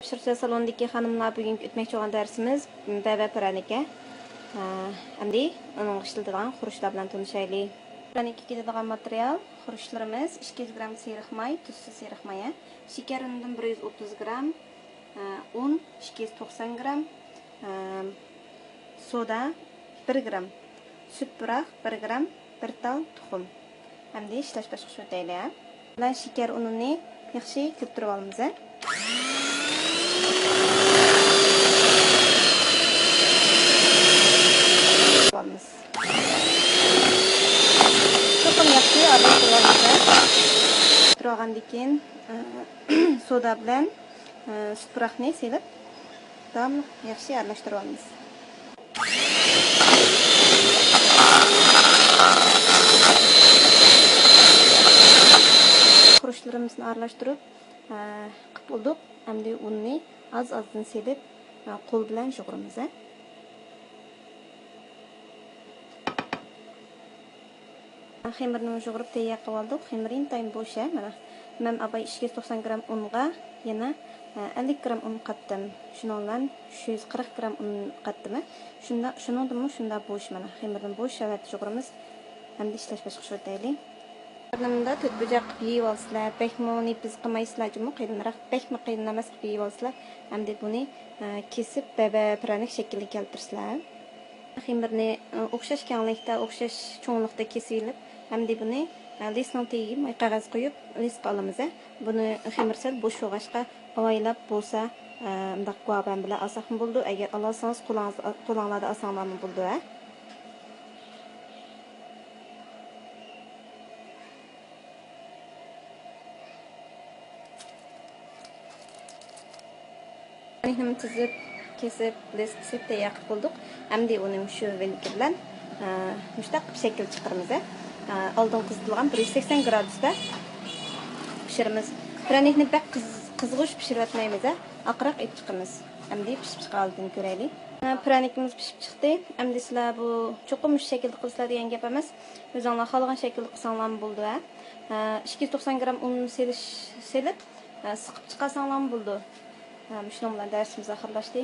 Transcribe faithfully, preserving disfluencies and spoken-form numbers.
چىرچا سالونىدىكى خانىملار، بۈگۈنكى ئۆتمەكچى بولغان دەرسىمىز بەبە پىرەنىكى. ئە، ئەمدى ئۇنىڭغا ئىشلىتىدىغان خۇرۇچلار بىلەن تونۇشايلى. پىرەنىككە كېتىدىغان ماتېرىيال، خۇرۇچلىرىمىز ئىككى يۈز گرام سېرىق ماي، تۇزسىز سېرىق ماي، شېكەر ئۇنىدىن بىر يۈز ئوتتۇز گرام، ئە، ئۇن ئىككى يۈز توقسان گرام، ئە، سودا بىر گرام، سۈت پۇراق بىر گرام، بىر تال تۇخۇم. ئەمدى ئىشلەش باشقۇچىغا ئۆتەيلى. بىلەن شېكەر ئۇنىنى ياخشى كۆپتۈرۈپ ئالىمىز. ئالىمىز. چوقۇم ياخشى ئارىلاشتۇرۇپ ئالىمىز. تۇرۇپ ئالغاندىن كېيىن، ئە، سودا بىلەن، ئە، سۈت پۇراقنى سېلىپ، داۋاملىق ياخشى ئارىلاشتۇرۇپ ئالىمىز. خۇرۇچلىرىمىزنى ئارىلاشتۇرۇپ، ئە، قىپ بولدۇق. ئەمدى ئۇننى ئاز-ئازدىن سېلىپ، ئە، قول بىلەن يۇغۇرىمىز، ھە. خېمىرنى يۇغۇرۇپ تەييار قىلىۋالدۇق. خېمىرى ئىنتايىن بوش، ھە، مانا. مەن ئاۋاي ئىككى يۈز توقسان گرام ئۇنغا يەنە، ئە، ئەللىك گرام ئۇن قاتتىم. شۇنىڭ بىلەن ئۈچ يۈز قىرىق گرام ئۇن قاتتىم. شۇندا، شۇنىڭدىنمۇ شۇنداق بوش، مانا. خېمىرنى بوش ھالەتتە يۇغۇرىمىز. ئەمدى ئىشلەش باشقۇچىغا ئۆتەيلى. مۇنداق تۆت بۇرجەك قىلىپ يېيىۋالسىلەر، بەكمۇ نېپىز قىلمايسىلەر جۇمۇ، قېلىنراق، بەكمۇ قېلىن ئەمەس قىلىپ يېيىۋالسىلەر. ئەمدى بۇنى، ئە، كېسىپ، بەبە پىرەنىك شەكلىگە كەلتۈرسىلەر. خېمىرنى، ئە، ئوخشاش كەڭلىكتە، ئوخشاش چوڭلۇقتا كېسىۋېلىپ، ئەمدى بۇنى، ئە، لىستنىڭ تېگىگە ماي قەغەز قويۇپ، لىستقا ئالىمىز، ھە. بۇنى خېمىر سەل بوش بولغاچقا، ئاۋايلاپ بولسا، ئە، مۇنداق گۇۋاھبەن بىلەن ئالساقمۇ بولىدۇ. ئەگەر ئالالىسىڭىز، قولىڭىز، قولۇڭلاردا ئالساڭلارمۇ بولىدۇ، ھە. پىرەنىكنىمۇ تىزىپ، كېسىپ، لىست قىسىپ تەييار قىلىپ بولدۇق. ئەمدى ئۇنى مۇشۇ ۋىلكا بىلەن، ئە، مۇشۇنداق قىلىپ شەكىل چىقىرىمىز، ھە. ئە، ئالدىن قىزىتىلغان بىر يۈز سەكسەن گرادۇستا پىشۇرىمىز. پىرەنىكنى بەك قىز-، قىزغۇچ پىشۇرۇۋەتمەيمىز، ھە. ئاقراق ئېلىپ چىقىمىز. ئەمدى پىشىپ چىققان ھالىتىنى كۆرەيلى. ئە، پىرەنىكىمىز پىشىپ چىقتى. ئەمدى سىلەر بۇ چوقۇم مۇشۇ شەكىلدە قىلىسىلەر دېگەن گەپ ئەمەس. ئۆزۈڭلار خالىغان شەكىلدە قىلساڭلارمۇ بولىدۇ، ھە. ئە، ئىككى يۈز توقسان گرام ئۇن سېلىش، سېلىپ، ئە، سىقىپ چىقارساڭلارمۇ بولىدۇ. ئە، مۇشۇنىڭ بىلەن دەرسىمىز ئاخىرلاشتى.